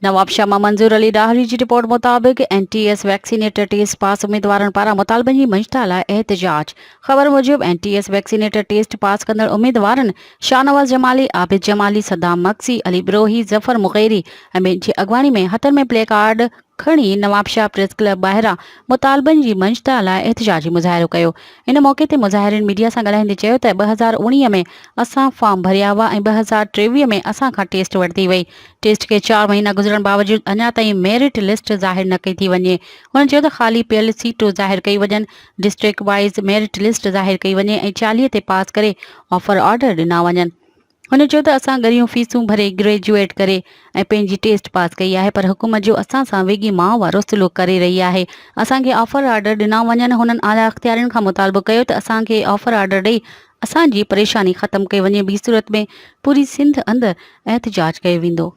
نوابشاهه مان منظور علي ڏاهري جي رپورٽ مطابق N T S vaccinator test pass اميدوارن پاران مطالبن جي مڃتا لاء احتجاج خبر موجب N T S vaccinator test pass ڪندڙ اميدوارن شاهنواز جمالي، عابد جمالي، صدام مگسي، علي بروهي، ظفر مغيري ۽ ٻين جي اڳواڻي ۾ هٿن ۾ پلي ڪارڊ کڻي نوابشاهه پريس ڪلب ٻاهران مطالبن جي مڃتا لاء احتجاجي مظاهرو ڪيو. ان موقعي تي مظاهرين ميڊيا سان ڳالهائيندي چيو ته 2019 ۾ اسان فارم ڀريا هئا ۽ 2023 ۾ اسان کان ٽيسٽ ورتي وئي، ٽيسٽ کي چار مهينا گذرڻ باوجود اڃا تائين ميرٽ لسٽ ظاهر نه ڪئي ٿي وڃي. هن چيو ته خالي پيل سيٽون ظاهر ڪئي وڃن، ڊسٽرڪٽ وائيز ميرٽ لسٽ ظاهر ڪئي وڃي ۽ 40 تي پاس ڪري آفر آرڊر ڏنا وڃن. هن چيو ته اسان ڳريون فيسون ڀري گريجوئيٽ ڪري ۽ پنهنجي ٽيسٽ پاس ڪئي آهي پر حڪومت جو اسان سان ويڳي ماء وارو سلوڪ ڪري رهي آهي اسان کي آفر آرڊر ڏنا وڃن هنن اعليٰ اختيارين کان مطالبو ڪيو ته اسان کي آفر آرڊر ڏئي اسان جي پريشاني ختم ڪئي وڃي ٻي صورت ۾ پوري سنڌ اندر احتجاج ڪيو ويندو.